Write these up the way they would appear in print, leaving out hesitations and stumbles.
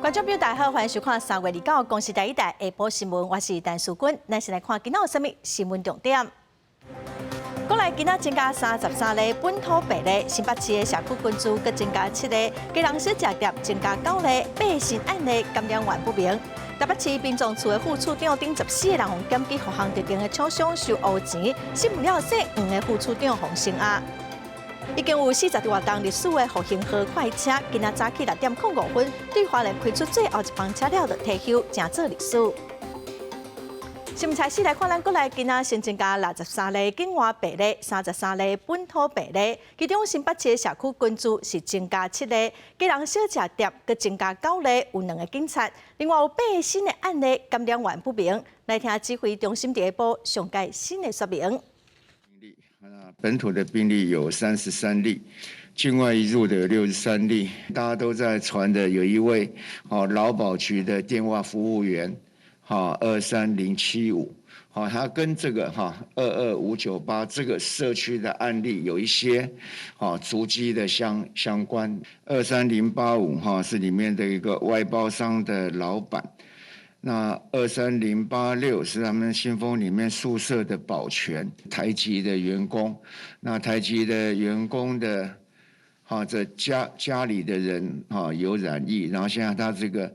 觀眾朋友大家好，歡迎收看3月29公視第一台下晡新聞，我是陳淑君。咱先來看今仔有啥物新聞重點。國內今仔增加33例本土病例，新北市的社區群聚閣增加七例，基隆小食店增加九例，八个新案例感染源不明。台北市殯葬處的副處長等14個人予檢舉予項特定的廠商收烏錢，新聞了姓黃的副處長予聲押。已經有40多冬歷史的復興號快車，今仔早起6點05分，對花蓮開出最後一班車了，就退休，成做歷史。新聞開始來看，咱國內今仔新增加63例境外病例，33例本土病例，其中新北市的社區群聚是增加七例，基隆小食店閣增加九例，有兩个警察。另外有八个新的案例感染源不明。來聽指揮中心第一波上蓋新的說明。本土的病例有33例，境外移入的有63例，大家都在傳的有一位哦勞保局的電話服務員，哈23075，好，他跟這個哈22598這個社區的案例有一些哈足跡的相關。23085哈是裡面的一個外包商的老闆。那23086是他們新豐裡面宿舍的保全，台籍的員工。那台籍的員工的，哈，這家裡的人哈有染疫，然後現在他這個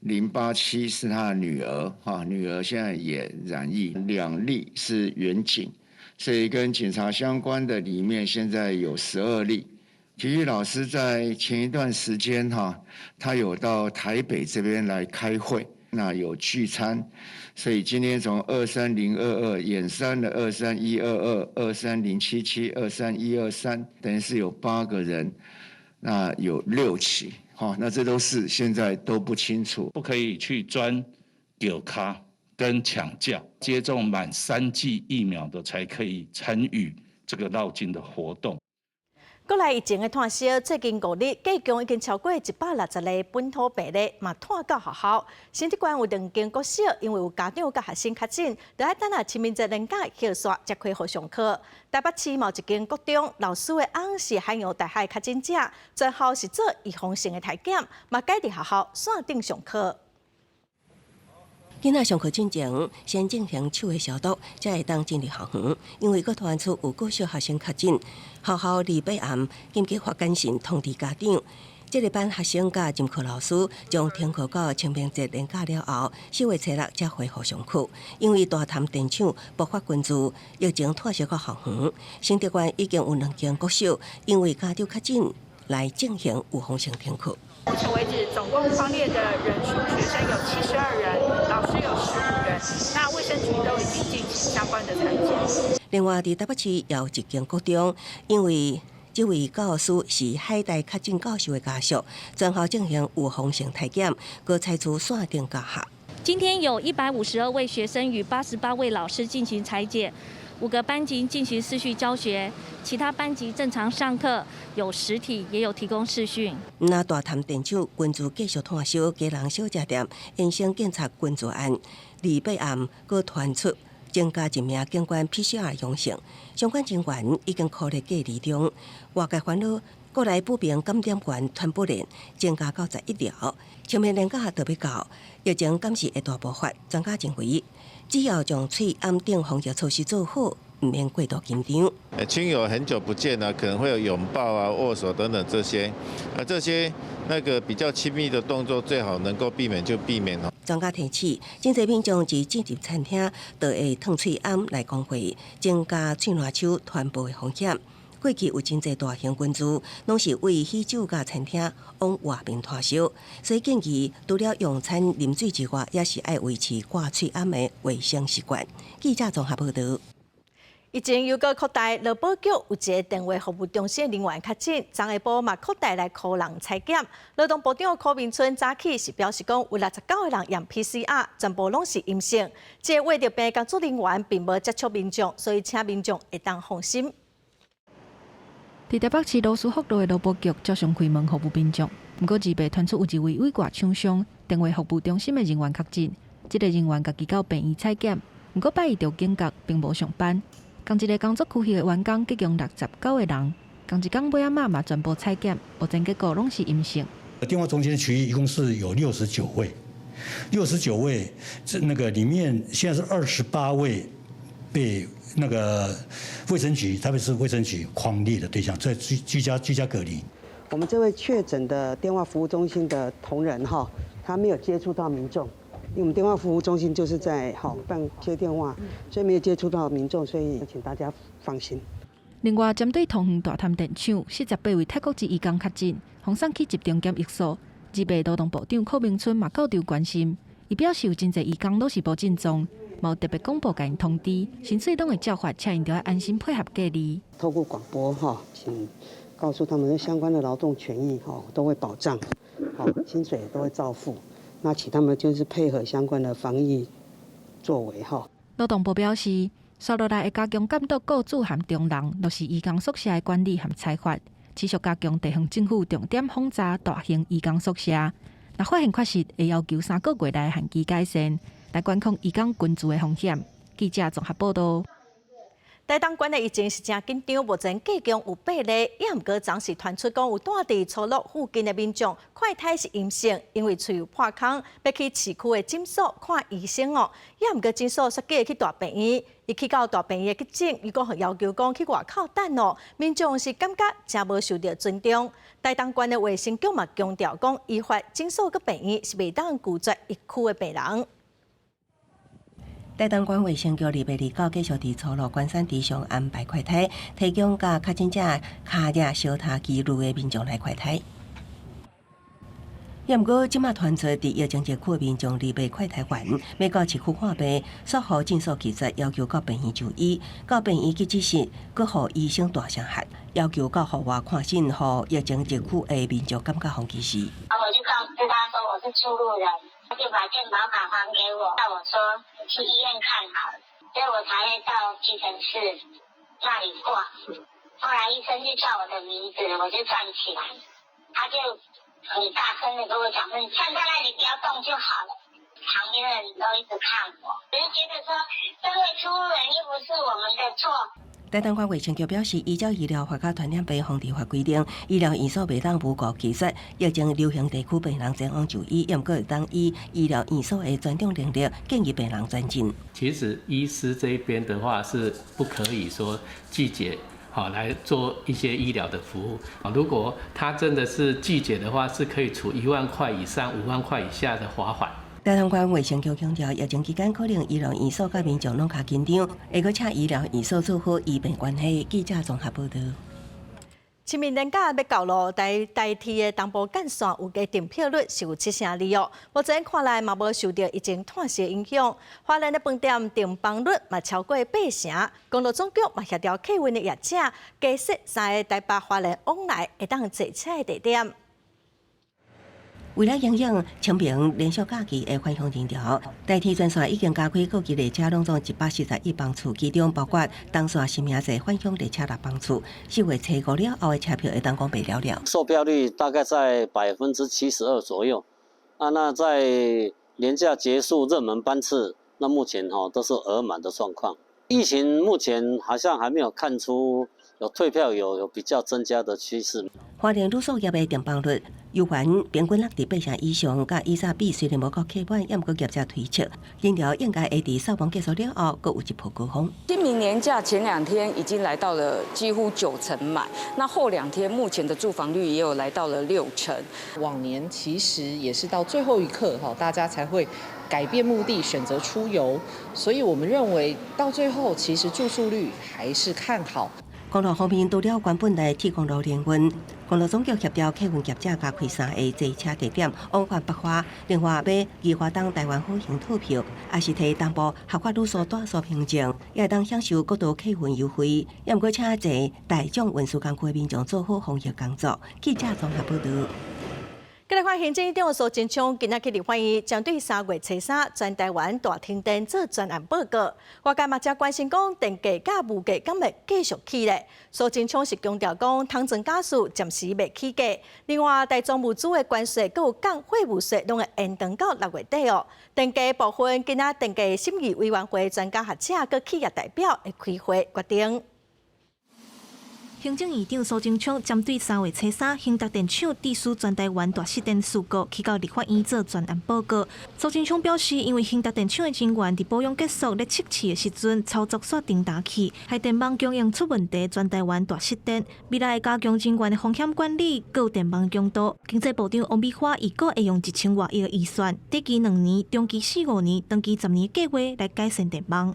087是他的女兒，哈，女兒現在也染疫，兩例是員警，所以跟警察相關的裡面現在有12例。體育老師在前一段時間哈，他有到台北這邊來開會。那有聚餐，所以今天從23022衍生了23122、23077、23123，等於是有八個人，那有六起，好，那這都是現在都不清楚。不可以去鑽轎跤跟搶轎，接種滿三劑疫苗的才可以參與這個繞境的活動。國內疫情的湠燒，最近5日，計共已經超過160例本土病例，嘛湠到學校。新竹縣有兩間國小，因為有家長佮學生確診，著愛等下清明節連假歇煞，才恢復上課。台北市嘛有一間國中，老師的翁是海洋大學確診者，全校是做預防性的篩檢，嘛改佇學校線頂上課。囡仔上課進前，先進行手的消毒，才會當進入校園。因為閣傳出有國小學生確診，學校禮拜暗緊急發簡訊通知家長。這个班學生佮任課老師將停課到清明節連假了後，4月初6才恢復上課。因為大潭電廠爆發群聚，疫情湠燒到校園。新竹縣已經有兩間國小，因為家長確診來進行預防性停課。目前為止，總共匡列的人數，學生有72人，老師有15人。那衛生局都已經進行相關的採檢。另外，佇台北市也有一間國中，因為這位教師是海大確診教授的家屬，全校進行預防性篩檢，閣採取線頂教學。今天有152位學生與88位老師進行採檢，五個班級進行視訊教學，其他班級正常上課，有實體也有提供視訊。那大潭電廠群聚繼續湠燒，基隆小食店延伸警察群聚案，禮拜暗閣傳出增加一名警官 PCR 陽性，相關人員已經予列隔離中。外界煩惱，國內不明感染源傳播鏈增加到11條，清明連假就欲到，疫情敢是會大爆發？專家認為，只要將喙罨等防疫措施做好，毋免過度緊張。親友很久不見了，可能會有擁抱啊、握手等等這些，啊，這些那個比較親密的動作，最好能夠避免就避免哦。專家提醒，真濟民眾佇進入餐廳就會褪喙罨來講話，增加喙瀾手傳播的風險。過去有真濟大型群聚，攏是為喜酒佮餐廳往外面湠燒，所以建議除了用餐啉水之外，也是愛維持掛喙罨的衛生習慣。記者綜合報導。疫情又閣擴大，勞保局有一个電話服務中心人員確診，昨下晡嘛擴大來予人採檢。勞動部長柯文春早起是表示講，有69個人驗 PCR，全部攏是陰性。這個穢著病工作人員並無接觸民眾，所以請民眾會當放心。佇台北市羅斯福路的勞保局照常開門服務民眾，毋過二八傳出有一位委外廠商電話服務中心的人員確診，這个人員家己到病院採檢，毋過拜一就警覺並無上班。仝一个工作區域的員工，計共69個人，仝一工尾仔嘛嘛全部採檢，目前結果攏是陰性。電話中心的區域一共是有六十九位，六十九位，這那個裡面現在是28位被那個衛生局，特別是衛生局匡列的對象，在居家隔離。我們這位確診的電話服務中心的同仁哈，他沒有接觸到民眾，因為我們電話服務中心就是在好辦接電話，所以沒有接觸到民眾，所以請大家放心。另外，針對桃園大潭電廠48位泰國籍移工確診，予送去集中檢疫所。日本勞動部長柯明春嘛高調關心，伊表示有真濟移工攏是無症狀，無特別廣播共𪜶通知，薪水攏會照發，請𪜶著愛安心配合隔離。透過廣播哈，請告訴他們相關的勞動權益哈都會保障，好薪水都會照付。那請他們就是配合相關的防疫作為哈。勞動部表示，紲落來會加強監督雇主和中人落實移工宿舍的管理和採罰，持續加強地方政府重點訪查大型移工宿舍。若發現缺失，會要求3個月內限期改善，來管控移工群聚的風險。記者綜合報道。台東縣的疫情是誠緊張，目前隔宮有八例，也毋過昨時傳出講有蹛佇初鹿附近的民眾快篩是陰性，因為喙有破空，欲去市區的診所看醫生哦，也毋過診所煞叫伊去大病院，伊去到大病院的急診，伊閣予要求講去外口等哦，民眾是感覺誠無受著尊重。台東縣的衛生局嘛強調講，依法診所佮病院是袂當拒絕疫區的病人。台東縣衛生局2月29繼續佇初鹿關山池上安排快篩，提供共確診者跤跡相疊記錄的民眾來快篩。也毋過，這馬傳出佇疫情熱區的民眾二八快篩完，欲到市區看病，煞予診所拒絕，要求到病院就醫，到病院急診室，閣予醫生大聲喝，要求到戶外看診，予疫情熱區的民眾感覺予歧視。啊，我就告知他說我是出入人，他就把健保卡還給我，叫我說去醫院看好了，所以我才會到急診室那裡掛。後來醫生就叫我的名字，我就站起來，他就很大聲的跟我講說：“你站在那裡不要動就好了。”旁邊的人都一直看我，只是覺得說這位出入人又不是我們的錯。台東縣衛生局表示，依照醫療法佮傳染病防治法規定，醫療院所袂當無故拒絕疫情流行地區病人前往就醫，毋過會當以醫療院所的專長能力建議病人轉診。其實醫師這一邊的話是不可以說拒絕，好來做一些醫療的服務啊。如果他真的是拒絕的話，是可以處1萬塊以上5萬塊以下的罰款。台東縣衛生局強調，疫情期間可能醫療院所佮民眾攏較緊張，會閣請醫療院所做好醫病關係。記者綜合報道。清明連假欲到囉，台鐵的東部幹線有加訂票率是有7成2哦。目前看來嘛無受著疫情湠勢影響。花蓮的飯店訂房率嘛超過8成。公路總局嘛協調客運的業者，加設三个台北花蓮往來會當坐車的地點。為了因應清明連續假期的返鄉人潮，台鐵全線已經加開過期列車，攏總141班次，其中包括東線實名制返鄉列車6班次。4月初5了後的車票會當講賣了了。售票率大概在72%左右。啊，那在連假結束熱門班次，那目前哈都是額滿的狀況。疫情目前好像還沒有看出有退票有比較增加的趨勢。花蓮旅宿業的訂房率，遊玩平均落佇8成以上，佮以早比雖然無夠客滿，也毋過業者推測，人潮應該會佇掃墓結束了後，閣有一波高峰。清明連假前兩天已經來到了幾乎9成滿，那後兩天目前的住房率也有來到了6成。往年其實也是到最後一刻哈，大家才會改變目的，選擇出遊，所以我們認為到最後其實住宿率還是看好。公路方面，除了原本的鐵公路聯運，公路總局協調客運業者加開三个坐車地點往返北花，另外買宜花東台灣好行套票，也是提東部合法旅宿住宿憑證，也會當享受國道客運優惠。也毋過請坐大眾運輸工具的民眾做好防疫工作。記者綜合報道。過來看行政院長蘇貞昌今仔去立法院，針對3月初3全台灣大停電做專案報告。外界嘛誠關心講電價佮物價敢會繼續起咧？蘇貞昌是強調講，通脹假數暫時袂起價。另外，大宗物資的關稅閣有降貨物稅，攏會延長到6月底哦。電價部分，今仔電價審議委員會專家學者佮企業代表會開會決定。行政院長蘇貞昌針對3月初三興達電廠致使全台灣大失電事故，去到立法院做專案報告。蘇貞昌表示，因為興達電廠的人員佇保養結束咧測試的時陣，操作煞停打去，害電網供應出問題，全台灣大失電。未來會加強人員的風險管理，閣有電網強度。經濟部長王美花預告會用1000外億的預算，短期2年、中期4、5年、長期10年計劃來改善電網。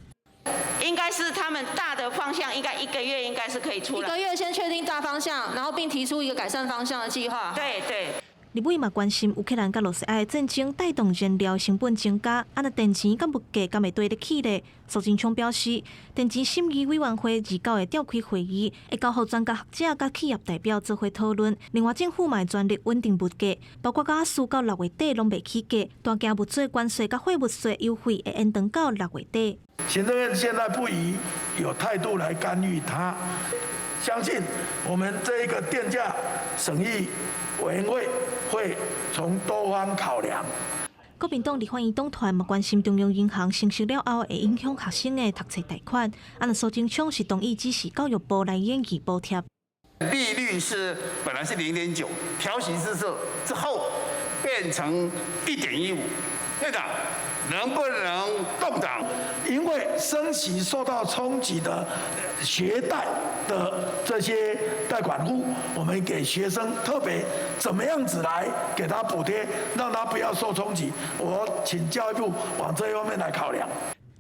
應該是他們大的方向，應該一個月應該是可以出來。一個月先確定大方向，然後並提出一個改善方向的計劃。對對。立委嘛關心烏克蘭佮羅西亞的戰爭帶動燃料成本增加，啊若電錢佮物價敢會綴咧起咧？蘇貞昌表示，電錢審議委員會29會召開會議，會交予專家學者佮企業代表做伙討論。另外，政府嘛會全力穩定物價，包括假使到6月底攏袂起價，大件物資關稅佮貨物稅優惠會延長到6月底。行政院現在不宜有態度來干預它，相信我們這一個電價審議委員會會從多方考量。國民黨立法院黨團嘛關心中央銀行升息了後會影響學生的讀冊貸款，啊，若蘇貞昌是同意指示教育部來研議補貼。利率是本來是0.9，調息之後變成1.15，院長能不能凍漲？因為升息受到衝擊的學貸的這些貸款戶，我們給學生特別怎麼樣子來給他補貼，讓他不要受衝擊。我請教育部往這一方面來考量。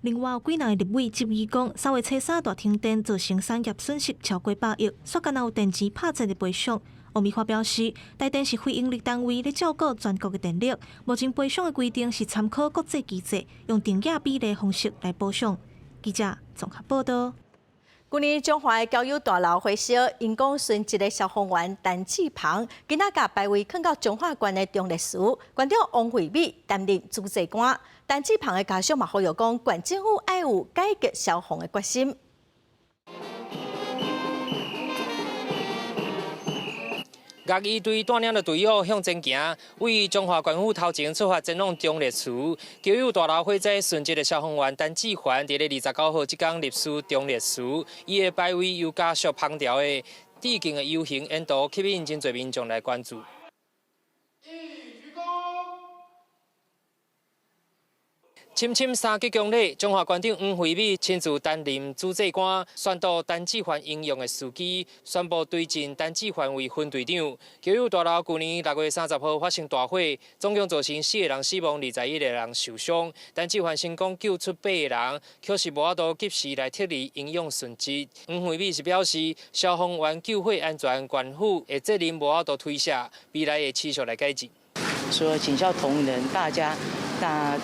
另外，有幾人立委質疑講，3月初三大停電造成產業損失超過100億，煞敢若有電錢拍折的賠償。王美花表示，台電是非營利單位，咧照顧全國的電力，目前賠償的規定是參考國際機制，用定額比例方式來補償。記者綜合報道。舊年彰化的交友大樓火燒，因講殉職的消防員陳志鵬，今仔共牌位囥到彰化縣的忠烈祠，縣長王惠美擔任主祭官。陳志鵬的家屬嘛呼籲講，縣政府愛有改革消防的決心。樂儀隊帶領著隊友向前行，為彰化縣府頭前出發前往忠烈祠。交友大樓火災殉職的消防員陳志凡，佇咧29號這工入祀忠烈祠，伊的牌位由家屬烹調的致敬的遊行沿途，吸引真濟民眾來關注。深深三鞠躬禮，彰化縣長黃惠美親自擔任主祭官，宣讀陳志凡英勇的事蹟，宣布追贈陳志凡為分隊長。交友大樓舊年6月30號發生大火，總共造成4個人死亡，21個人受傷。陳志凡成功救出8個人，卻是無法度及時來撤離英勇殉職。黃惠美是表示，消防員救火安全，縣府的責任無法度推卸，未來會持續來改進。所有警校同仁，大家那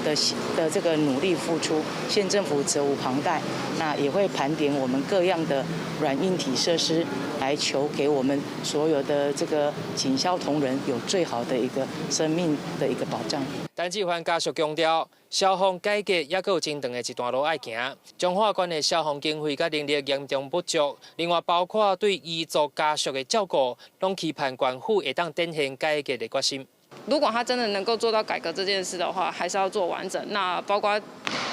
的這個努力付出，縣政府責無旁貸，那也會盤點我們各樣的軟硬體設施，來求給我們所有的這個警消同仁有最好的一個生命的一個保障。陳志凡家屬強調，消防改革猶閣有真長的一段路愛行，彰化縣的消防經費佮能力嚴重不足，另外包括對遺族家屬的照顧，攏期盼縣府會當展現改革的決心。如果他真的能夠做到改革這件事的話，還是要做完整。那包括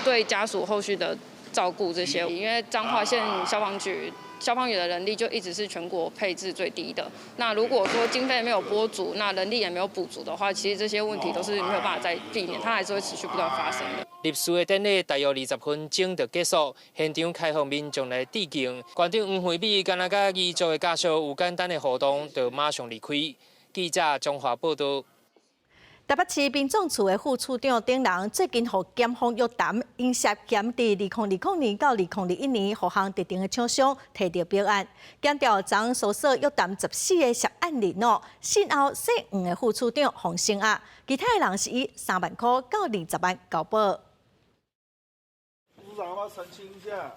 對家屬後續的照顧這些，因為彰化縣消防局消防員的人力就一直是全國配置最低的。那如果說經費沒有撥足，那人力也沒有補足的話，其實這些問題都是沒有辦法再避免，它還是會持續不斷發生的。入祠的典禮大約20分鐘就結束，現場開放民眾來致敬。縣長黃惠美敢若佮遺族的家屬有簡單的互動，就馬上離開。記者彰化報道。台北市民眾處的副處長等人最近予檢方約談，𪜶涉嫌佇2020年到2021年，予項特定的廠商提著標案，檢調昨搜索約談14個涉案人哦，信後姓黃的副處長黃聲押，其他的人是以3萬箍到20萬交保。部長，我澄清一下。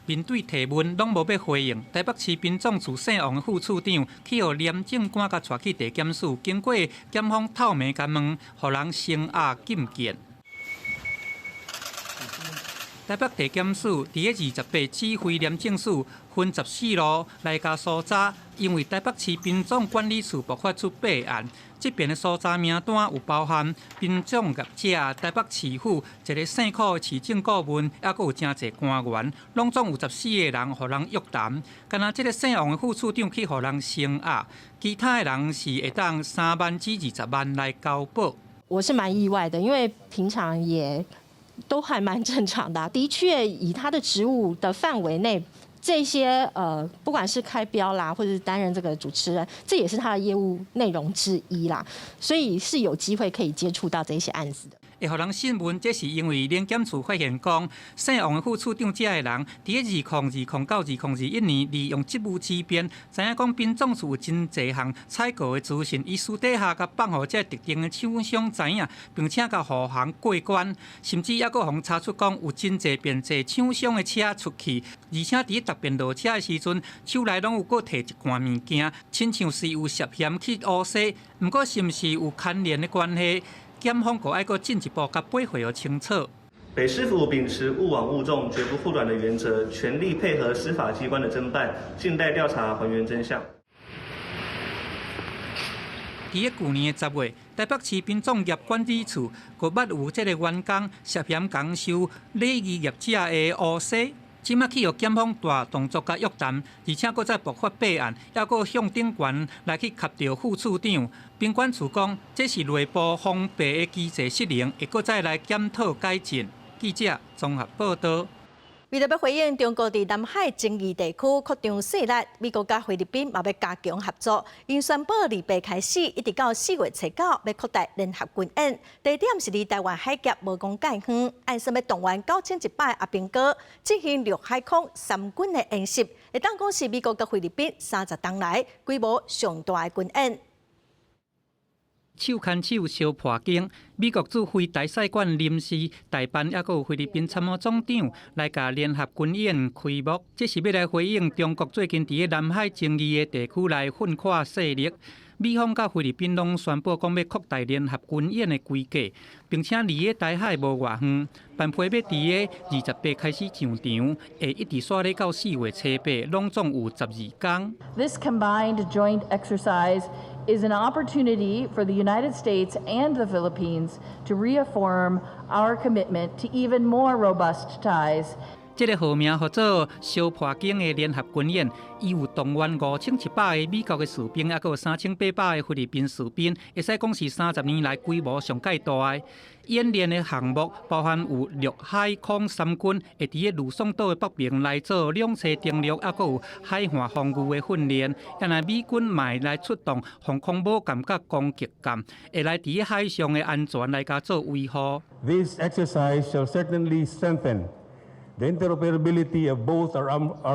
面對提問，攏無欲回應。台北市民眾處姓王的副處長去予廉政官共帶去地檢署，經過檢方透明共問，予人聲押禁見。台北地檢署佇咧28指揮廉政署分14路來共搜查，因為台北市殯葬管理處爆發出八案，這遍的搜查名單有包含殯葬業者、台北市府一个姓柯的市政顧問，抑閣有誠濟官員，攏總有14個人予人約談。干焦這个姓王的副處長去予人聲押，其他的人是會當3萬至20萬來交保。我是蠻意外的，因為平常也都還蠻正常的。的確，以他的職務的範圍內，這些不管是開標啦，或者是擔任這個主持人，這也是他的業務內容之一啦，所以是有機會可以接觸到這些案子的。會予人訊問，這是因為年檢處發現講，姓王的副處長這个人，佇咧2020到2021年利用職務之便，知影講殯葬處有真濟項採購的資訊，伊私底下共放予這特定的廠商知影，並且共護航過關，甚至猶閣予人查出講有真濟編制廠商的車出去，而且佇咧答辯落車的時陣，手內攏有閣提一罐物件，親像是有涉嫌去烏西，毋過是毋是有牽連的關係？檢方閣愛閣進一步共比會清楚。北市府秉持勿枉勿縱、絕不護短的原則，全力配合司法機關的偵辦，靜待調查還原真相。佇咧舊年的10月，台北市殯葬業管理處閣捌有這个員工涉嫌共收禮儀業者的烏紗。這馬去予檢方大動作共約談，而且閣再爆發八案，猶閣向頂懸來去磕著副處長。殯管處講，這是內部封閉的機制失靈，會閣再來檢討改進。記者綜合報道。為著欲回應中國佇南海爭議地區擴張勢力，美國佮菲律賓嘛欲加強合作。𪜶宣布28開始，一直到4月初9，欲擴大聯合軍演，地點是佇台灣海峽無公界遠，按算欲動員9100個阿兵哥進行陸海空三軍的演習，會當講是美國佮菲律賓30冬來規模上大的軍演。手牽手相破冰，美國駐菲大使館臨時代辦，抑閣有菲律賓參謀總長來共聯合軍演開幕，這是欲來回應中國最近佇咧南海爭議的地區來奮擴勢力。美方佮菲律賓攏宣布講欲擴大聯合軍演的規格，並且離咧台海無偌遠，辦批欲佇咧28開始上場，會一直紲咧到4月初8，攏總有12工。 This combined joint exercise is an opportunity for the United States and the Philippines to reaffirm our commitment to even more robust ties. 這个號名號做相破冰的聯合軍演，伊有動員5700個美國的士兵，抑閣有3800個菲律賓士兵，會使講是30年來規模上蓋大的。演練的項目包含有陸海空三軍，會佇咧呂宋島的北邊來做兩棲登陸，抑閣有海岸防禦的訓練。啊若美軍嘛會來出動防空母艦佮攻擊艦，會來佇咧海上的安全來共做維護。 This exercise shall certainly strengthen the interoperability of both our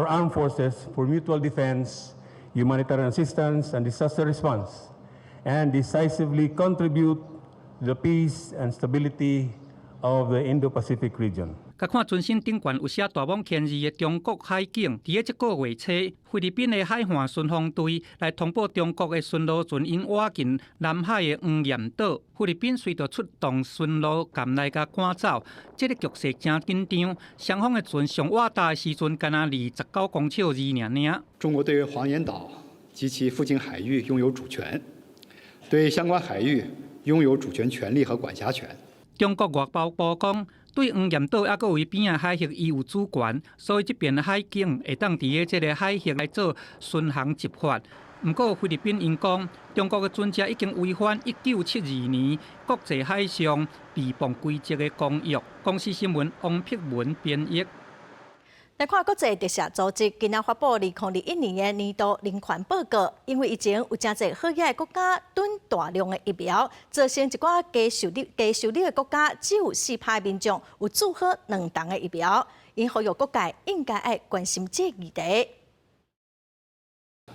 armed forces for mutual defense, humanitarian assistance, and disaster response, and decisively contribute to the peace and stability of the Indo-Pacific region. 共看尊姓頂懸有寫大網牽字的中國海警，佇咧這個月初，菲律賓的海岸巡防隊來通報中國的巡邏船𪜶倚近南海的黃岩島，菲律賓隨著出動巡邏艦來共趕走，這个局勢誠緊張，雙方的船上倚搭的時陣，干焦29公尺爾爾。中國對黃岩島及其附近海域擁有主權，對相關海域擁有主權權利和管轄權。中國外交部講，對黃岩島抑閣有伊邊仔海域，伊有主權，所以這邊的海警會當佇咧這个海域來做巡航執法。毋過菲律賓𪜶講，中國的船隻已經違反1972年國際海上避碰規則的公約。公視新聞王碧文編譯。來看國際特赦組織今仔發布2021年的年度人權報告，因為以前有誠濟好額的國家囤大量的疫苗，造成一寡低收入低收入的國家只有4%民眾有注好兩針的疫苗，𪜶呼籲各界應該愛關心這個議題。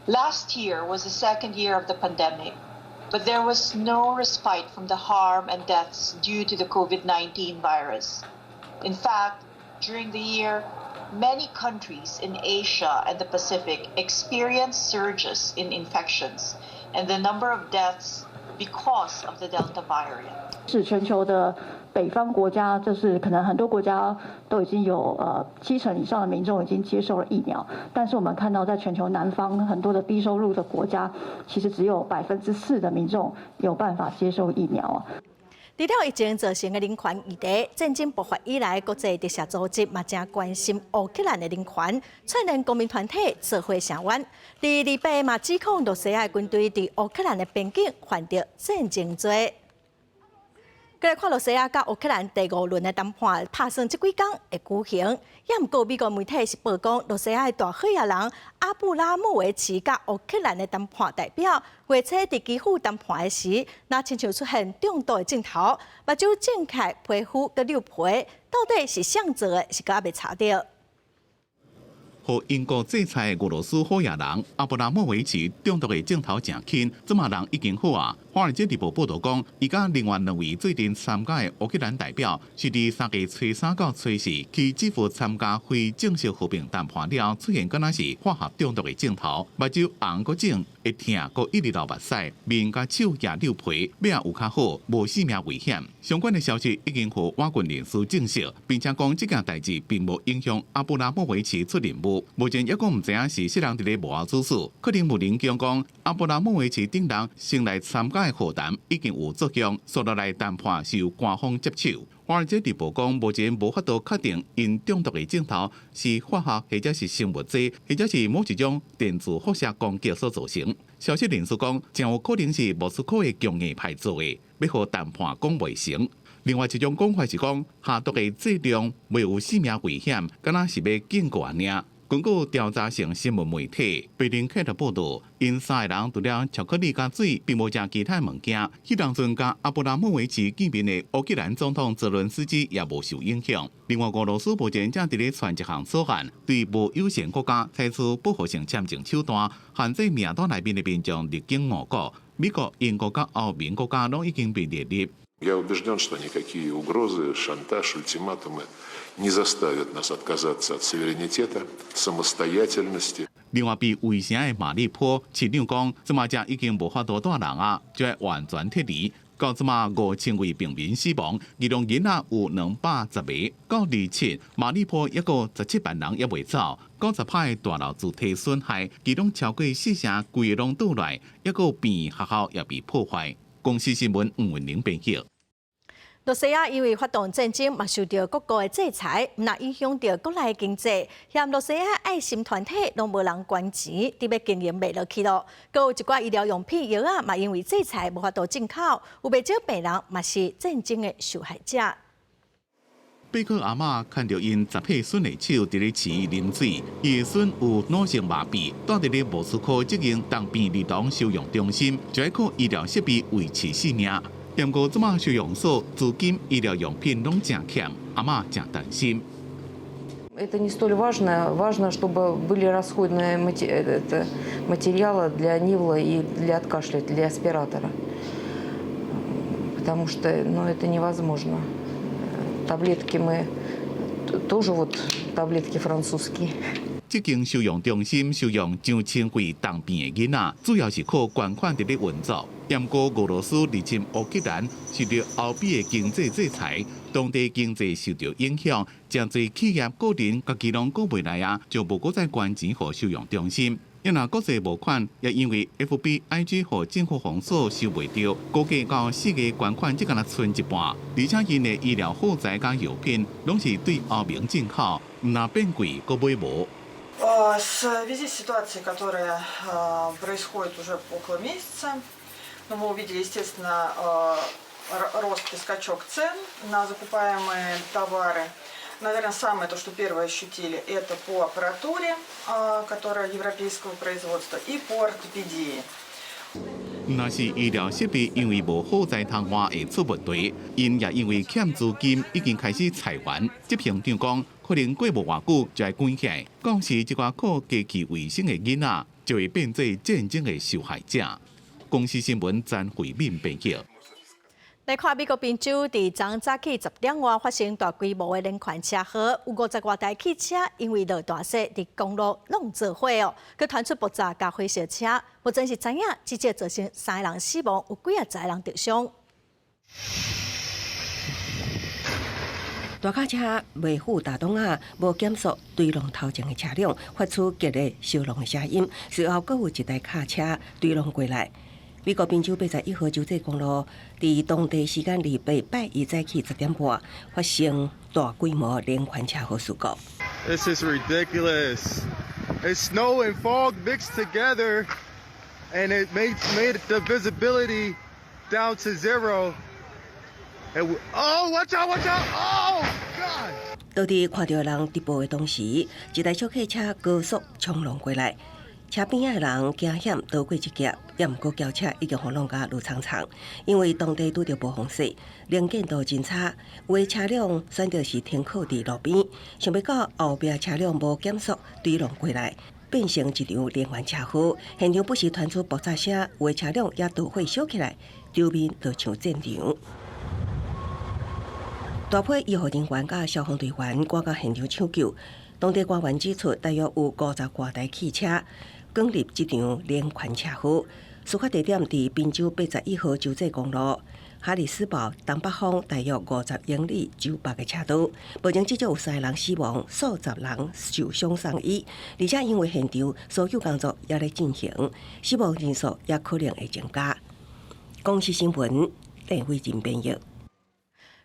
Last year was the second year of the pandemic, but there was no respite from the harm and deaths due to the COVID-19 virus. In fact, during the year, many countries in Asia and the Pacific experienced surges in infections, and the number of deaths because of the Delta variant. 是全球的北方國家，就是可能很多國家都已經有7成以上的民眾已經接受了疫苗，但是我們看到在全球南方很多的低收入的國家，其實只有4%的民眾有辦法接受疫苗啊。除了疫情造成的人權議題，戰爭爆發以來，國際特赦組織嘛誠關心烏克蘭的人權，串聯公民團體做伙聲援。佇禮拜嘛指控羅西亞軍隊佇烏克蘭的邊境犯著戰爭罪。閣來看羅西亞佮烏克蘭第五輪的談判，拍算這幾工會舉行。也毋過美國媒體是報講，羅西亞的大好野人阿布拉莫維奇佮烏克蘭的談判代表，月初佇基輔談判的時，若親像出現中毒的症頭，目睭腫起，皮膚閣溜皮，到底是啥做的？是閣猶未查著。予英國制裁俄羅斯好野人阿布拉莫維奇中毒的症頭誠輕，這馬人已經好啊。華爾街日報報導講，伊佮另外兩位做陣參加的烏克蘭代表，是佇三月初三到初四去基輔參加非正式和平談判了後，出現敢若是化學中毒的症頭，目睭紅閣腫，會疼，閣一直流目屎，面佮手也溜皮，尾仔有較好，無性命危險。相關的消息已經予外軍人士證實，並且講這件代誌並無影響阿布拉莫維奇出任務。目前猶閣毋知影是啥人佇咧幕後主使，可能有人講講阿布拉莫維奇等人先來參加的和談已經有作用，紲落來談判是由官方接手。華爾街日報講，目前無法度確定𪜶中毒的症頭是化學或者是生物劑，或者是某一種電子輻射攻擊所造成。消息人士講，誠有可能是莫斯科的強硬派做的，欲予談判講袂成。另外一種講法是講，下毒的劑量未有性命危險，敢若是欲警告爾。根據調查性新聞媒體貝林克的報導，𪜶三个人除了巧克力佮水，並無食其他物件。彼當陣佮阿布拉莫維奇見面的烏克蘭總統澤倫斯基也無受影響。另外，俄羅斯目前正佇咧傳一項草案，對無友善國家採取保護性簽證手段，限制名單內面的民眾入境俄國。美國、英國佮歐盟國家攏已經被列入。 Я убежден, что никакие угрозы, шантаж, ультиматумы не заставят нас отказаться от суверенитета, самостоятельности. 另外，被圍城的馬利坡市長講，這馬遮已經無法度蹛人啊，就愛完全撤離。到這馬5000位平民死亡，其中囡仔有210個。到27，馬利坡猶閣17萬人猶未走。90趴大樓主體損害，其中超過四成規个攏倒來，猶閣病院學校也被破壞。公視新聞吳文玲編譯。羅西亞因為發動戰爭，嘛受著各國的制裁，毋但影響著國內經濟。嫌羅西亞愛心團體攏無人捐錢，欲經營袂落去囉。閣有一寡醫療用品藥仔，嘛因為制裁無法度進口，有袂少病人嘛是戰爭的受害者。貝克阿嬤牽著𪜶10歲孫的手，佇咧飼啉水。伊的孫有腦性麻痹，蹛佇咧莫斯科這間重病兒童收容中心，就愛靠醫療設備維持性命。毋過這馬收容所資金、醫療用品攏誠欠，阿嬤誠擔心。 Это не столь важно. Важно, чтобы были расходные материалы для нивла и для от кашля, для аспиратора. Потому что, ну, это невозможно. Таблетки мы тоже вот таблетки французские. 這間收容中心收容上千位重病的囡仔，主要是靠捐款佇咧運作。毋過俄羅斯入侵烏克蘭，受著歐美的經濟制裁，當地經濟受著影響，誠濟企業個人家己攏顧袂來啊，就無閣再捐錢予收容中心。猶若國際募款，也因為 FB、IG 予政府封鎖收袂著，估計到4月捐款才敢若賰一半，而且𪜶的醫療耗材佮藥品，攏是對歐盟進口，毋但變貴，閣買無。 В связи с ситуацией, которая происходит уже около месяца, ну, мы увидели, естественно, рост и скачок цен на закупаемые товары. Наверное, самое то, что первое ощутили, это по аппаратуре, которая европейского производства, и по ортопедии. 若是醫療設備因為無耗材通換會出問題，𪜶也因為欠資金已經開始裁員。執行長講，可能過無偌久就會關起來。到時這寡靠機器維生的囡仔就會變做戰爭的受害者。公視新聞詹慧敏編譯。來看美國賓州佇昨早起10點外發生大規模的連環車禍，有50外台汽車因為落大雪佇公路攏做伙哦，閣傳出爆炸佮火燒車，目前是知影至少造成三个人死亡，有幾仔十个人著傷。大卡車袂赴大擋仔，無減速追撞頭前的車輛，發出激烈燒狼的聲音。隨後閣有一台卡車追撞過來。美國賓州81號州際公路，佇當地時間2八拜一早起10點半發生大規模連環車禍事故。 This is ridiculous. It's snow and fog mixed together, and it made the visibility down to zero. Oh, watch out, watch out! Oh, God! 當佇看著人直報的同時，一台小客車高速衝撞過來，車邊仔的人驚險逃過一劫，也毋過轎車已經予弄甲落蒼蒼。因為當地拄著暴風雪，能見度真差，有的車輛選擇是停靠佇路邊，想欲到後壁車輛無減速追撞過來，變成一場連環車禍。現場不時傳出爆炸聲，有的車輛也導火燒起來，場面就像戰場。大批醫護人員佮消防隊員趕到現場搶救。當地官員指出，大約有50外台汽車捲入這場連環車禍。事發地點佇賓州81號州際公路哈里斯堡東北方大約50英里州北的車道。目前至少有三个人死亡，數十人受傷送醫。而且因為現場搜救工作猶咧進行，死亡人數也可能會增加。公視新聞鄧慧珍編譯。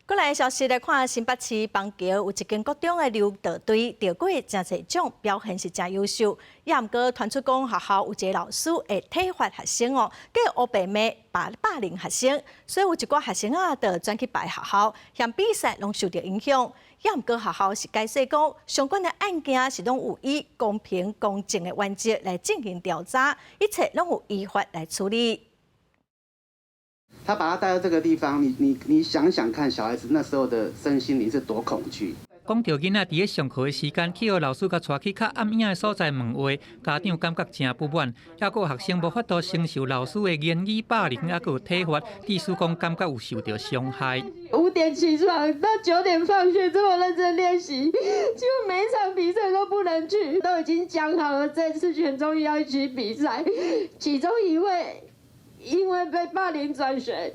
過來消息來看，新北市板橋有一間國中的柔道隊得過誠濟獎，表現是誠優秀。也毋過傳出講學校有一个老師會體罰學生哦，閣烏白罵霸凌學生，所以有一寡學生啊，就轉去別學校，嫌比賽攏受著影響。也毋過學校是解釋講，相關的案件是攏有以公平公正的原則來進行調查，一切攏有依法來處理。他把他帶到這個地方，你想想看，小孩子那時候的身心靈是多恐懼。講著囡仔佇咧上課的時間，去予老師共帶去較暗影的所在問話，家長感覺誠不滿。抑閣有學生無法度承受老師的言語霸凌，抑閣有體罰，意思講感覺有受著傷害。5點起床到9點放學，這麼認真練習，結果每一場比賽都不能去，都已經講好了，這次全中要一起比賽，其中一位因為被霸凌轉學，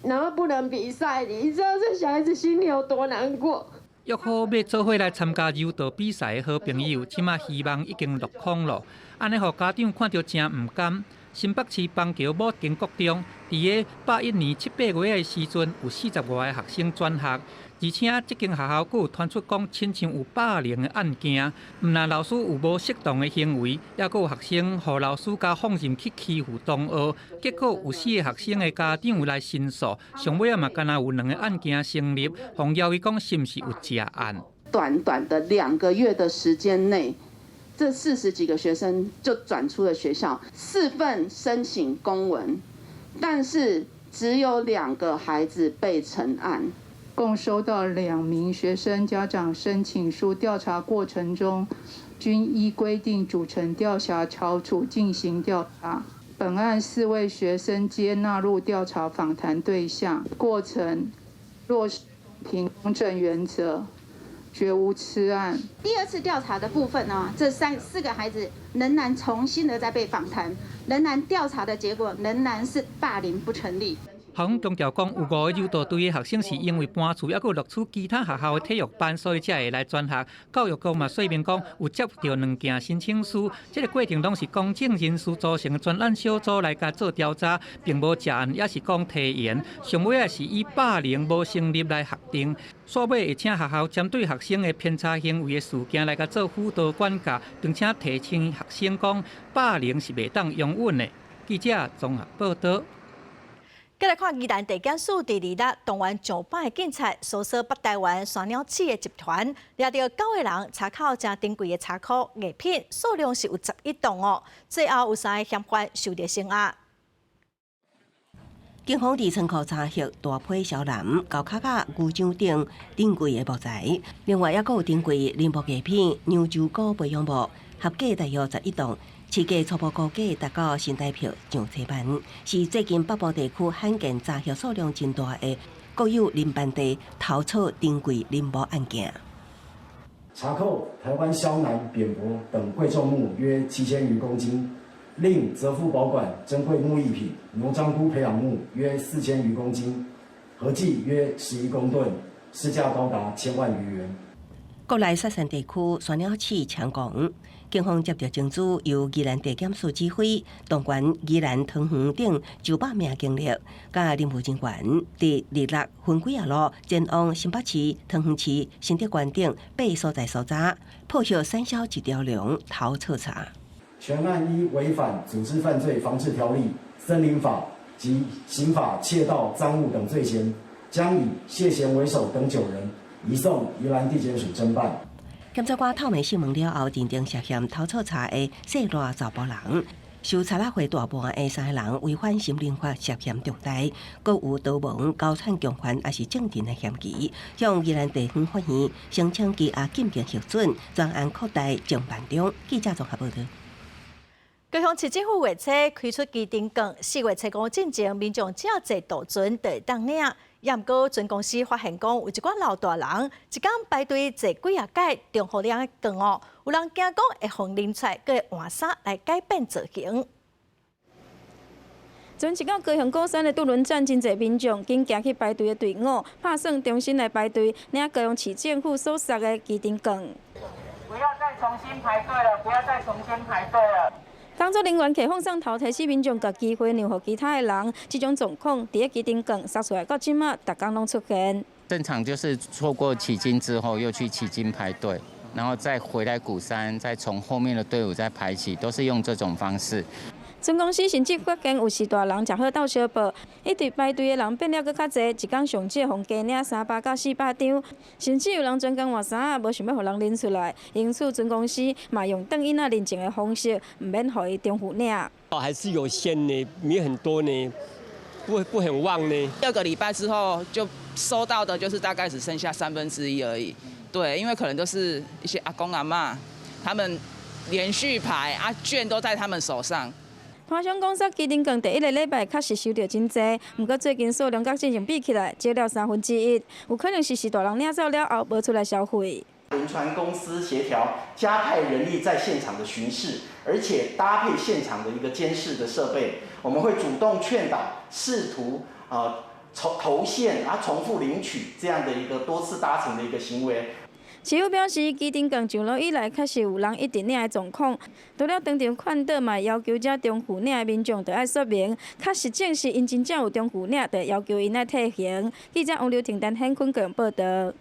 然後不能比賽，你知道這小孩子心裡有多難過？約好欲做伙來參加柔道比賽的好朋友，這馬希望已經落空了。按呢，予家長看著誠毋甘。新北市板橋武經國中，佇咧81年7、8月的時陣，有40外个學生轉學，而且這間學校閣有傳出講，親像有霸凌的案件，毋但老師有無適當的行為，抑閣有學生予老師共放任去欺負同學，結果有四个學生的家長來申訴，上尾仔嘛，敢若有兩个案件成立，予人懷疑講是毋是有涉案？短短的2個月的時間內，這40幾個學生就轉出了學校，四份申請公文，但是只有兩個孩子被成案。共收到2名學生家長申請書，調查過程中均依規定組成調查小組進行調查。本案四位學生皆納入調查訪談對象，過程落實公平公正原則，絕無次案。第二次調查的部分呢，這三四個孩子仍然重新的再被訪談，仍然調查的結果仍然是霸凌不成立。校方強調講，有五个柔道隊的學生是因為搬厝，抑閣錄取其他學校的體育班，所以才會來轉學。教育局嘛說明講，有接著兩件申請書，這个過程攏是公正人士組成的專案小組來共做調查，並無涉案，抑是講提言。上尾仔是以霸凌無成立來核定。煞尾會請學校針對學生的偏差行為的事件來共做輔導管教，並且提醒學生講霸凌是袂當容忍的。記者綜合報導。繼來看宜蘭地檢署佇2日動員上百个警察搜索北台灣山鳥鼠的集團，掠著九个人，查扣誠珍貴的柴箍藝品，數量是有11棟哦。最後有三个嫌犯受著聲押。警方佇倉庫查獲大批蕭楠、高跤仔、牛掌等珍貴的木材，另外抑閣有珍貴林木藝品、娘舅膏培養木，合計大約11棟。市價初步估計達到新台票上千萬，是最近北部地區罕見查獲數量真大的國有林班地偷採珍貴林木案件。查扣台灣肖楠、扁柏等貴重木約7000餘公斤，另責付保管珍貴木藝品牛樟菇培養木約4000餘公斤，合計約11公噸，市價高達千萬餘元。國內雪山地區山鳥市長江，警方接到情資，由宜蘭地檢署指揮，動員宜蘭桃園等900名警力，佮林務人員，佇日六分幾仔路前往新北市、桃園市、新竹縣等八所在搜查，破獲產銷一條龍偷採茶。全案依違反組織犯罪防治條例、森林法及刑法竊盜贓物等罪嫌，將以謝賢為首等9人移送宜蘭地檢署偵辦。檢察官透明訊問了後，認定涉嫌偷採茶的姓賴查埔人，受賊仔會大盤的三个人違反森林法涉嫌重大，閣有逃亡、交叉共犯，抑是政治的嫌疑，向宜蘭地方法院申請羈押禁令核准，專案擴大偵辦中。記者綜合報道。高雄市政府月初開出機場券，4月初五進前，民眾只要坐渡船就會當領。也毋過船公司發現講，有一寡老大人一工排隊坐幾仔擺，重複領券哦。有人驚講會予人認出來，閣會換衫來改變造型。船一到高雄鼓山的渡輪站，真濟民眾緊行去排隊的隊伍，拍算重新來排隊領高雄市政府所送的機場券。不要再重新排隊了！不要再重新排隊了！工作人員提放送頭，提醒民眾共機會讓予其他的人。這種狀況，佇咧機場券送出來到這馬，逐工攏出現。正常就是錯過旗津之後，又去旗津排隊，然後再回來鼓山，再從後面的隊伍再排起，都是用這種方式。船公司甚至發現有序大人食好鬥相報，一直排隊的人變了閣較濟，一工上少予加領300到400張，甚至有人專工換衫，無想欲予人認出來。因此，船公司嘛用轉囡仔認證的方式，毋免予伊重複領。哦，還是有限呢，沒很多呢，不很旺呢。第二個禮拜之後就收到的，就是大概只剩下1/3而已。對，因為可能都是一些阿公阿嬤，他們連續排啊，券都在他們手上。攤商講說，機場券第一个禮拜確實收著真濟，毋過最近數量佮之前比起來少了1/3，有可能是序大人領走了後無出來消費。輪船公司協調加派人力在現場的巡視，而且搭配現場的一個監視的設備，我們會主動勸導，試圖啊重投線啊重複領取這樣的一個多次搭乘的一個行為。市府表示，機場券上路以來，確實有人一直領的狀況。除了當場勸導，嘛要求這重複領的民眾著愛說明，確實證實𪜶真正有重複領，就要求𪜶愛退還。記者王劉婷、陳顯坤個報道。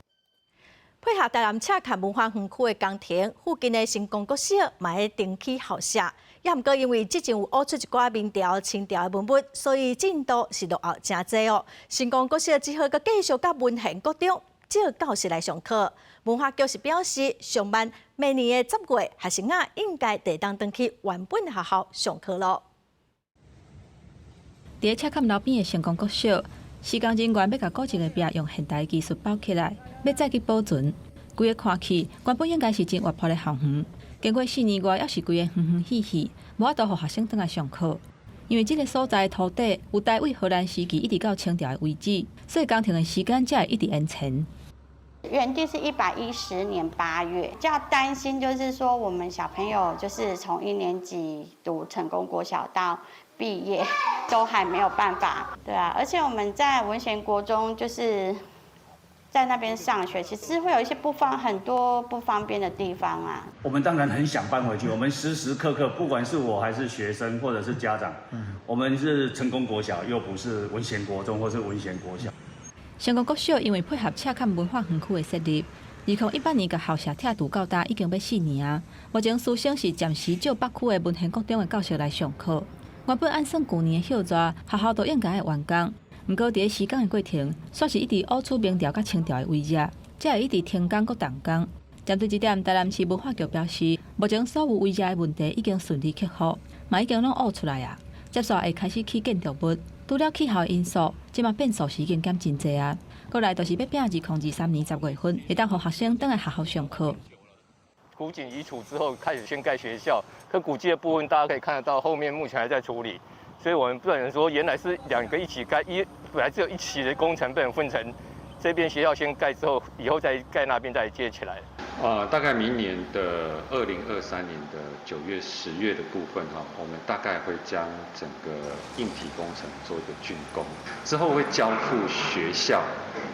配合台南赤崁文化園區的工程，附近的成功國小嘛會重啟校舍。也毋過因為之前有挖出一寡明朝、清朝的文物，所以進度是落後誠濟哦。成功國小只好閣繼續佮文賢國中借教室來上課。文化局是表示，上慢明年的10月，學生仔應該會當轉去原本學校上課囉。佇赤崁路邊的成功國小，施工人員欲共古蹟的壁用現代技術包起來，欲再去保存。規个看去，原本應該是真活潑的校園，經過4年外，猶是規個昏昏死去，無法度予學生轉來上課。因為這个所在土地有台位荷蘭時期一直到清朝的遺址，所以工程的時間才會一直延前。原定是110年8月，比較擔心就是說，我們小朋友就是從一年級讀成功國小到畢業，都還沒有辦法，對啊，而且我們在文賢國中就是在那邊上學，其實會有一些不方很多不方便的地方啊。我們當然很想搬回去，我們時時刻刻，不管是我還是學生或者是家長，我們是成功國小，又不是文賢國中或是文賢國小。成功國小因為配合赤崁文化園區的設立，2018年共校舍拆除到今已經欲4年啊。目前師生是暫時借北區的文賢國中的教室來上課。原本按算舊年的暑假，學校都應該會完工。毋過佇咧施工的過程，煞是一直挖出明朝佮清朝的遺跡，才會一直停工閣動工。針對這點，台南市文化局表示，目前所有遺跡的問題已經順利克服，嘛已經攏挖出來啊。接紲會開始起建築物。除了氣候的因素，這馬變數時間減真濟啊。過來就是欲拼2023年10月份，會當予學生轉來學校上課。古井移除之後，開始先蓋學校，可古蹟的部分大家可以看得到，後面目前還在處理，所以我們不能說原來是兩個一起蓋，一本來只有一期的工程，被分成這邊學校先蓋之後，以後再蓋那邊再接起來。大概明年的2023年的9月、10月的部分哈，我們大概會將整個硬體工程做一個竣工，之後會交付學校，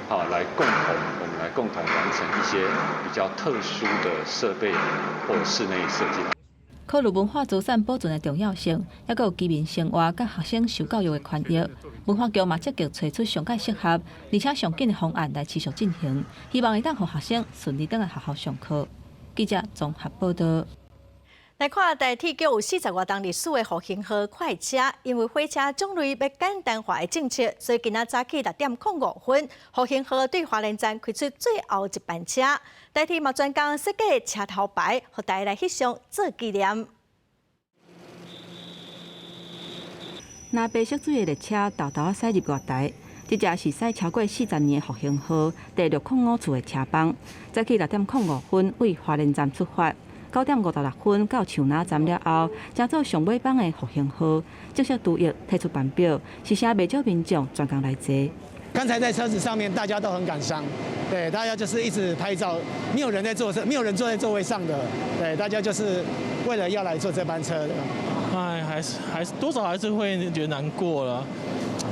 好來共同，我們來共同完成一些比較特殊的設備或室內設計。考慮文化資產保存的重要性，抑閣有居民生活佮學生受教育的權益，文化局嘛積極揣出上蓋適合，而且上緊的方案來持續進行，希望會當予學生順利轉來學校上課。記者綜合報道。來看台鐵局有40外冬歷史的復興號快車，因為火車種類欲簡單化的政策，所以今仔早起6點05分，復興號對花蓮站開出最後一班車。台鐵嘛專工設計車頭牌，予大家來翕相做紀念。藍白色水的列車沓沓駛入月台，這隻是駛超過40年的復興號第605次的車班，早起6點05分對花蓮站出發。9點56分到樹林站了後，乘做上尾班的復興號正式除役退出班表，是啥袂少民眾專工來坐。剛才在車子上面，大家都很感傷，對，大家就是一直拍照，沒有人在坐車，沒有人坐在座位上的，對，大家就是為了要來坐這班車的。哎，還是多少還是會覺得難過了，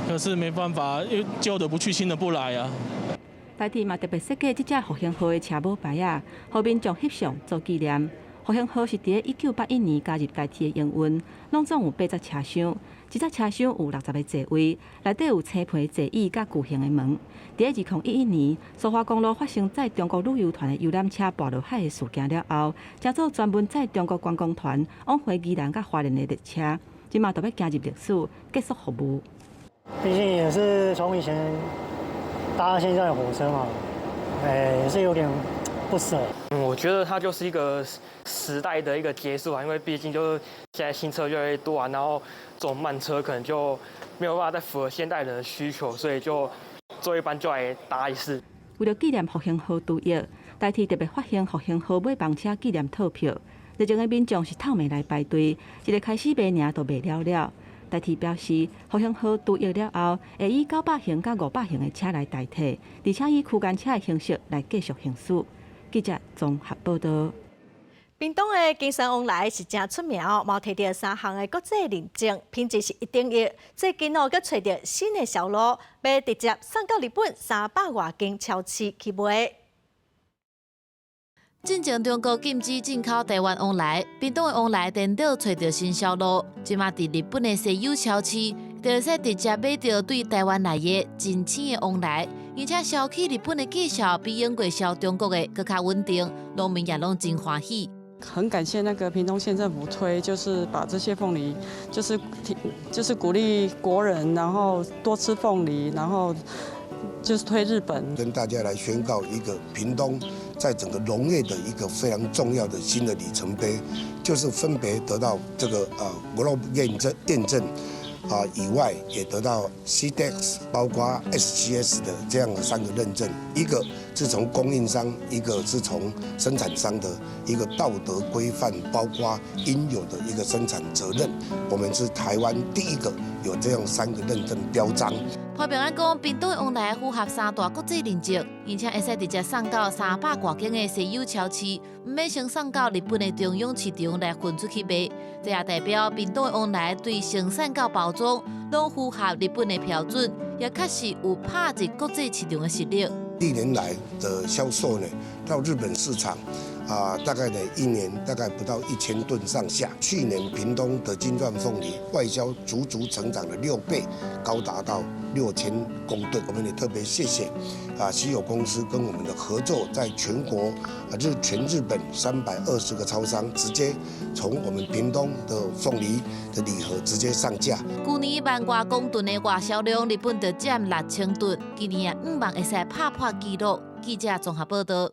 可是沒辦法，因為舊的不去，新的不來啊。台鐵嘛特別設計這隻復興號的車母牌仔，予民眾翕相做紀念。復興號是佇1981年加入台鐵的營運，攏總有八節車廂，一節車廂有60個座位，內底有青皮座椅佮巨型的門。佇2011年，蘇花公路發生載中國旅遊團的遊覽車跋落海的事件了後，乘做專門載中國觀光團往回宜蘭佮花蓮的列車，這馬就欲行入歷史，結束服務。畢竟也是從以前搭到現在的火車嘛，也是有點不捨。嗯，我覺得它就是一個時代的一個結束啊，因為畢竟就是現在新車越來越多啊，然後這種慢車可能就沒有辦法再符合現代人的需求，所以就做一班就來搭一次。為了紀念復興號除役，台鐵特別發行復興號尾班車紀念套票，熱情的民眾是透暝來排隊，一个開始賣爾就賣了了。台鐵表示，復興號除役了後，會以900型佮500型的車來代替，而且以區間車的形式來繼續行駛。記者綜合報道。屏東的金鑽鳳梨是誠出名哦，嘛摕著三項的國際認證，品質是一等一。最近哦，閣揣著新的銷路，欲直接送到日本300外間超市去賣。進前中國禁止進口台灣鳳梨，屏東的鳳梨顛倒揣著新銷路。這馬佇日本的西友超市，就會使直接買著對台灣來的真鮮的鳳梨，而且銷去日本的價數比英國銷中國的閣較穩定，農民也攏真歡喜。很感謝那個屏東縣政府推，就是把這些鳳梨，就是鼓勵國人，然後多吃鳳梨，然後就是推日本。跟大家來宣告一個屏東在整個農業的一個非常重要的新的里程碑，就是分別得到這個GLOP 驗證啊以外，也得到 Sedex 包括 SGS 的這樣的三個認證，一個是從供應商，一個是從生產商的一個道德規範，包括應有的一個生產責任。我們是台灣第一個有這樣三個認證標章。潘平安講，屏東的鳳梨符合三大國際認證，而且會使直接送到300外間的西友超市，毋免先送到日本的中央市場來運出去賣。這也代表屏東的鳳梨對生產到包裝攏符合日本的標準，也確實有拍入國際市場的實力。歷年來的銷售呢，到日本市場，啊，大概呢一年大概不到1000噸上下。去年屏東的金鑽鳳梨外銷足足成長了6倍，高達到6000公噸。我們也特別謝謝啊，西友公司跟我們的合作，在全國啊全日本320個超商，直接從我們屏東的鳳梨的禮盒直接上架。舊年1萬外公噸的外銷量，日本就佔6000噸，今年也向望會使拍破紀錄。記者綜合報道。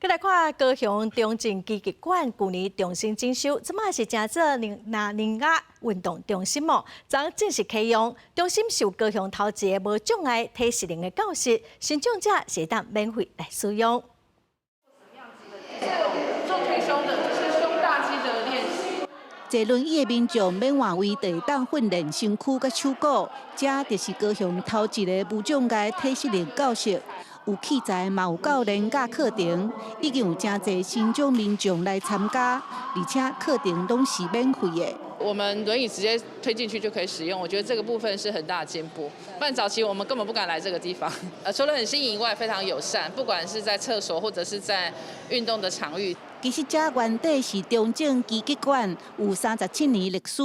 閣來看高雄中正擊劍館，舊年重新整修，這馬是成做拿尼亞運動中心哦。昨正式啟用，中心是高雄頭一个無障礙體適能的教室，身障者是會當免費來使用。坐輪椅的民眾免換位，就會當訓練身軀佮手骨。這就是高雄頭一个無障礙體適能教室，有器材嘛有教練佮課程，已經有誠濟身障民眾來參加，而且課程攏是免費的。我們輪椅直接推進去就可以使用，我覺得這個部分是很大的進步。不然早期我們根本不敢來這個地方。除了很新穎以外，非常友善，不管是在廁所或者是在運動的場域。其實這原底是中正基技館，有37年歷史，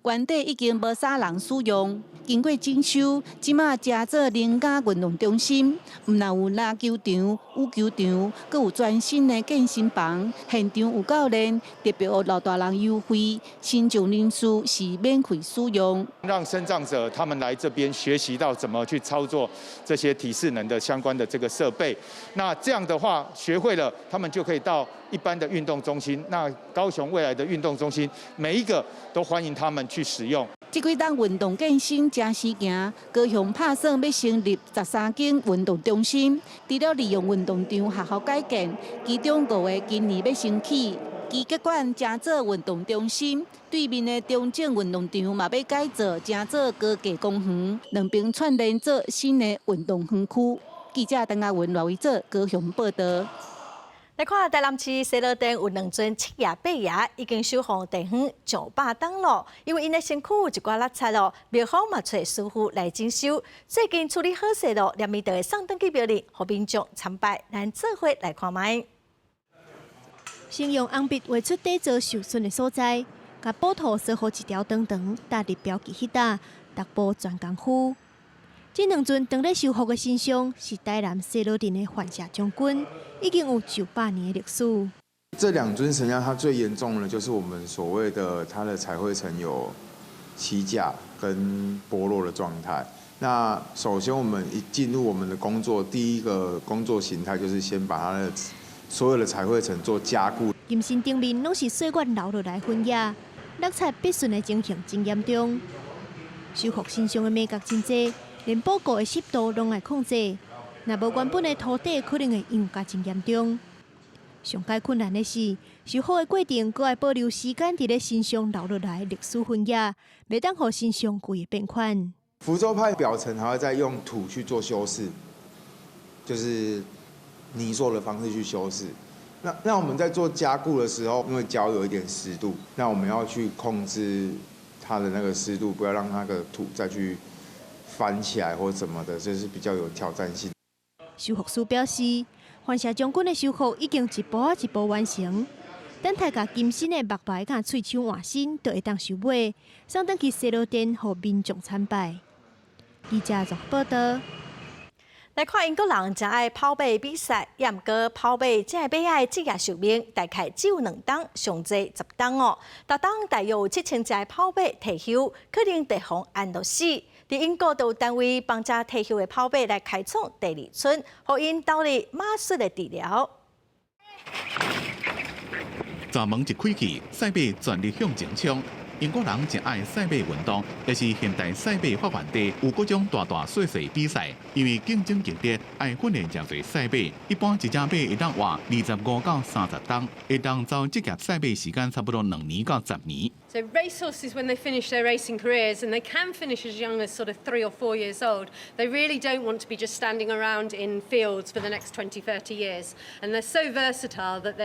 原底已經無啥人使用。經過整修，這馬成做能嘉運動中心，毋但有籃球場、羽球場，閣有全新的健身房。現場有教練，特別予老大人優惠，身障人士是免費使用。讓身障者他們來這邊學習到怎麼去操作這些體適能的相關的這個設備。那這樣的話，學會了，他們就可以到一般的運動中心。那高雄未來的運動中心，每一個都歡迎他們去使用。這幾冬運動健身誠時行，高雄拍算欲成立13間運動中心，除了利用運動場學校改建，其中五个今年欲先起。基技館成做運動中心，對面的中正運動場嘛欲改造，成做高架公園，兩邊串聯做新的運動園區。記者鄧亞文、羅維哲高雄報道。來看台南市西螺鎮有兩尊七爺八爺已經守護地方上百冬囉，因為𪜶的身軀有一寡落漆囉，廟方嘛揣師傅來整修。最近處理好勢囉，連咪就會送轉去廟裡，予民眾參拜。咱做伙來看覓。先用紅筆畫出底座受損的所在，共補塗刷予一條長長，貼佇標記彼搭，逐步全功夫。這兩尊當咧修復的神像是台南西螺鎮的范謝將軍，已經有上百年的歷史。這兩尊神像，它最嚴重的，就是我們所謂的它的彩繪層有起甲跟剝落的狀態。那首先我們一進入我們的工作，第一個工作形態就是先把它的所有的彩繪層做加固。金身頂面攏是歲月留落來痕跡，落漆必損的情形真嚴重。修復神像的眉角真濟。連補過的濕度攏愛控制，若無原本的塗底可能會溶甲真嚴重。上蓋困難的是，修復的過程閣愛保留時間佇咧神像留落來的歷史痕跡，袂當予神像規个變款。福州派表層還會再用土去做修飾，就是泥塑的方式去修飾。那我們在做加固的時候，因為膠有一點濕度，那我們要去控制它的那個濕度，不要讓那個土再去翻起來或怎麼的，這是比較有挑戰性。修復師表示，范謝將軍的修復已經一步仔一步完成，等待共金身的木牌佮喙鬚換新，就會當收尾，送轉去西螺鎮予民眾參拜。記者綜報道。來看英國人誠愛跑馬比賽，也毋過跑馬這个馬仔的職業壽命大概只有兩冬，上濟10冬哦。逐冬大約有7000隻跑馬退休，可能會予安樂死。佇英國都有單位幫這退休的跑馬來開創第二春，予𪜶投入馬術的治療。閘門一開去，賽馬全力向前衝。英國人誠愛賽馬運動，也是現代賽馬發源地，有各種大大細細比賽。因為競爭激烈，愛訓練誠濟賽馬。一般一隻馬會當活25到30冬，會當走職業賽馬時間差不多2年到10年。 So racehorses, when they finish their racing careers, and they can finish as young as sort of 3 or 4 years old, they really don't want to be just standing around in fields for the next 20, 30 years. And they're so versatile that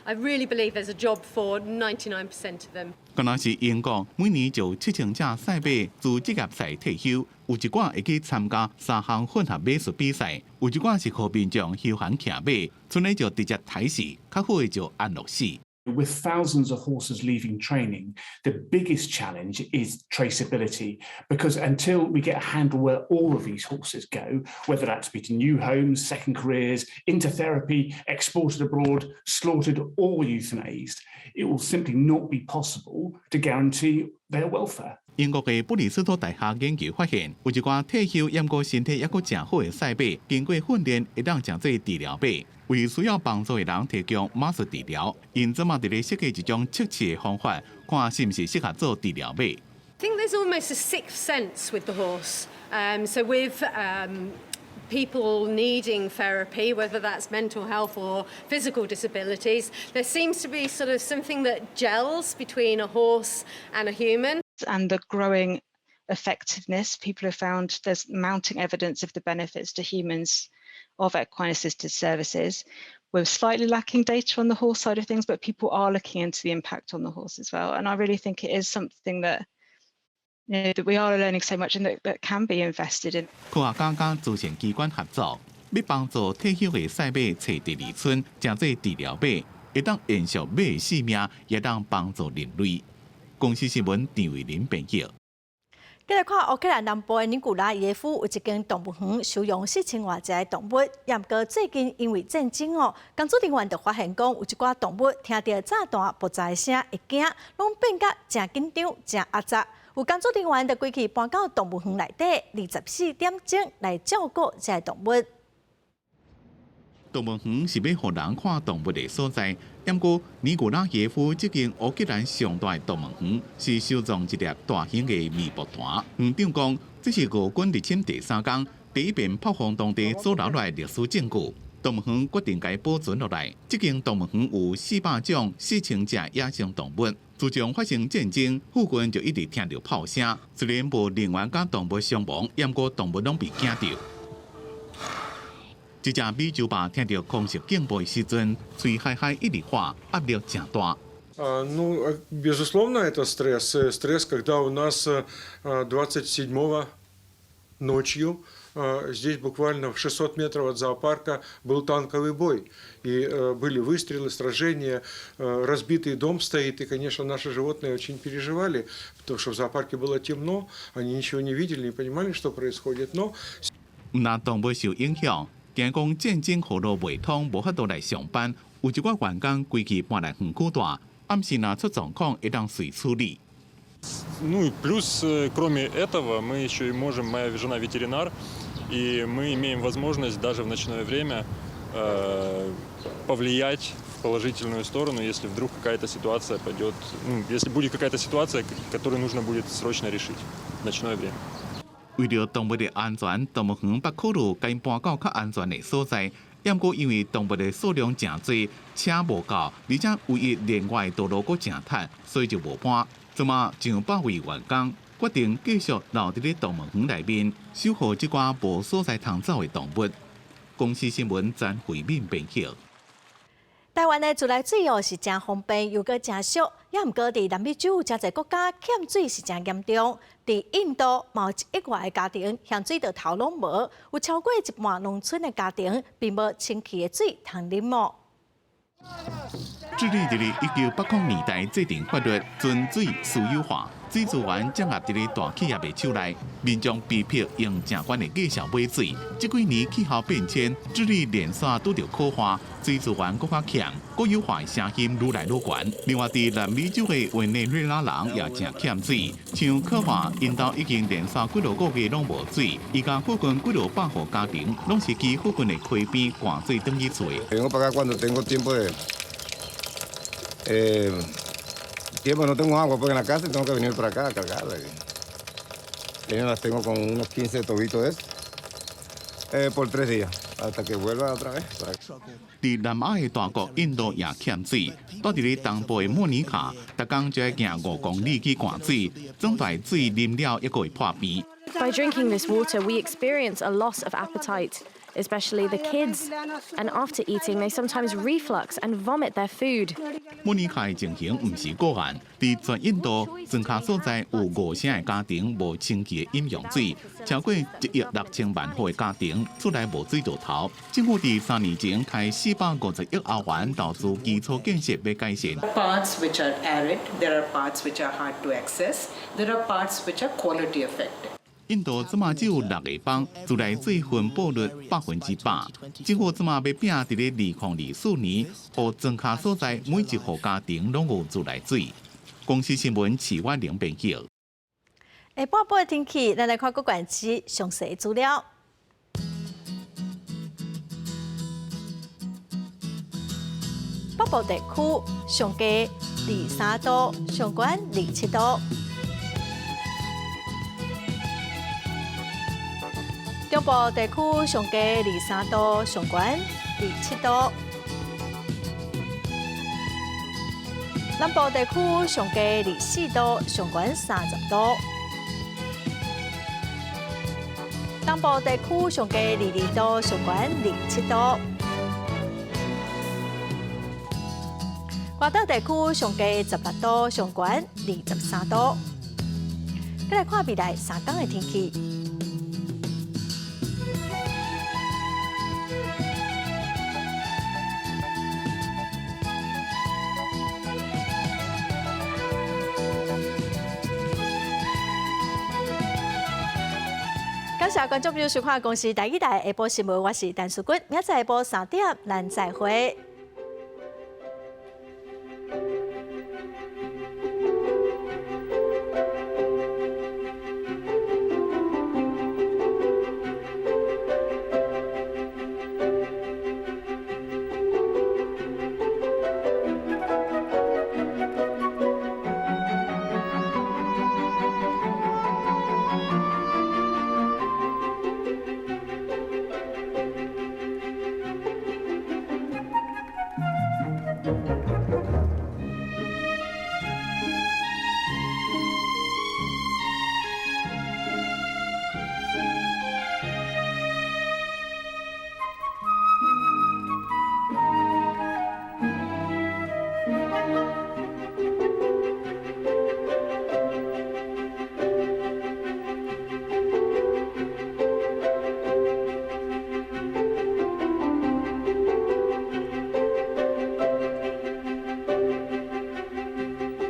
I really believe there's a job for 99% of them. 敢若是英國，每年就7000隻賽馬自職業賽退休，有一寡會去參加三項混合馬術比賽，有一寡是予民眾休閒騎馬，賰的就直接刣死，較好的就安樂死。 With thousands of horses leaving training, the biggest challenge is traceability, because until we get a handle where all of these horses go, whether that's be to new homes, second careers, into therapy, exported abroad, slaughtered or euthanized, it will simply not be possible to guarantee their welfare. 英國的布里斯托大學研究發現，有一寡退休猶閣身體猶閣誠好的賽馬，經過訓練會當成做治療馬，為需要幫助的人提供馬術治療。𪜶這馬佇咧設計一種測試的方法，看是毋是適合做治療馬。 I think there's almost a sixth sense with the horse. So with People needing therapy, whether that's mental health or physical disabilities. There seems to be sort of something that gels between a horse and a human. And the growing effectiveness, people have found there's mounting evidence of the benefits to humans of equine assisted services. We're slightly lacking data on the horse side of things, but people are looking into the impact on the horse as well. And I really think it is something that we are learning so much and that can be invested in. 科學家佮慈善機關合作，欲幫助退休的賽馬揣第二春，成做治療馬，會當延續馬的性命，也當幫助人類。公視新聞張慧玲編譯。繼續看烏克蘭南部的尼古拉耶夫有一間動物園收容4000外隻的動物，也毋過最近因為戰爭哦，工作人員就發現講有一寡動物聽著炸彈爆炸的聲會驚，攏變甲誠緊張、誠阿雜。有工作人員就規氣搬到動物園內底，24點鐘來照顧這些動物。動物園是欲予人看動物的所在，毋過尼古拉耶夫這間烏克蘭上大的動物園是收藏一粒大型的米爆彈。園長講，這是俄軍入侵第三工第一遍炮轟當地所留落來歷史證據。動物園決定共伊保存落來。這間動物園有400種4000隻野生動物。自從發生戰爭，附近就一直聽著炮聲。雖然無人員佮動物傷亡，毋過動物攏被驚著。這隻美洲豹聽著空襲警報的時陣，喙嗨嗨一直喊，壓力誠大。 Ну, безусловно, это стресс. Стресс, когда у нас 27-го ночью здесь буквально в 600 метров от зоопарка был танковый бой. И были выстрелы, сражения, разбитый дом стоит. И, конечно, наши животные очень переживали, потому что в зоопарке было темно, они ничего не видели, не понимали, что происходит. Но 毋但動物受影響，驚講戰爭河路袂通，無法度來上班。有一寡員工規氣搬來園區蹛，暗時若出狀況，會當隨處理。 Ну и плюс, кроме этого, мы еще и можем, моя жена ветеринар, и мы имеем возможность даже в ночное время повлиять в положительную сторону, если вдруг какая-то ситуация пойдет, ну, если будет какая-то ситуация, которую нужно будет срочно решить в ночное время. 為著動物的安全，動物園捌考慮共𪜶搬到較安全的所在。毋過因為動物的數量誠濟，車無夠，而且唯一連外的道路閣誠窒，所以就無搬。這馬上百位員工決定繼續留佇咧動物園內面，守護這寡無所在通走的動物。公視新聞詹慧敏編譯。台灣的自來水哦是誠方便，又閣誠俗，也毋過佇南美洲誠濟國家欠水是誠嚴重。佇印度，嘛有1億外的家庭嫌水到頭攏無，有超過一半農村的家庭並無清氣的水通啉哦。智利佇咧1980年代制定法律，準水私有化，水資源掌握佇咧大企業的手內，民眾被迫用誠懸的價數買水。這幾年氣候變遷，智利連續拄著洘旱，水資源閣較欠，國有化的聲音愈來愈懸。另外，佇南美洲的委內瑞拉人也誠欠水，像洘旱，𪜶兜已經連續幾落個月攏無水，伊家附近幾落百戶家庭攏是去附近的溪邊灌水轉去厝。 Vengo para acá cuando tengo tiempo de tiempo no tengo agua porque en la casa tengo que venir para acá a cargarla. Las tengo con unos 15 tobitos de eso por 3 días hasta que vuelva otra vez. 佇南亞的大國印度也欠水，蹛佇咧東部的莫尼卡，逐工就愛行5公里去灌水，裝大水啉了猶閣會破病。 By drinking this water, we experience a loss of appetite, especially the kids. And after eating, they sometimes reflux and vomit their food. 莫尼卡的情形毋是個案，佇全印度莊跤所在有五成的家庭無清氣的飲用水，超過1億6千萬戶的家庭厝內無水道頭。政府佇3年前開450億歐元投資基礎建設，欲改善。 Parts which are arid, there are parts which are hard to access, there are parts which are quality affected. 印度這馬只有六個邦自來水分布率100%。政府這馬欲拼佇咧2024年，予莊跤所在每一戶家庭攏有自來水。公視新聞徐婉玲編譯。下半晡的天氣，咱來看各縣市詳細資料。北部地區上低23度，上懸27度。中部地區上低23度，上懸27度；南部地區上低24度，上懸30度；東部地區上低22度，上懸27度；外島地區上低18度，上懸23度。再來看未來3天的天氣。感謝觀眾朋友收看《公視台語台》下晡新聞，我是陳淑君，明仔載下晡3點，咱再會。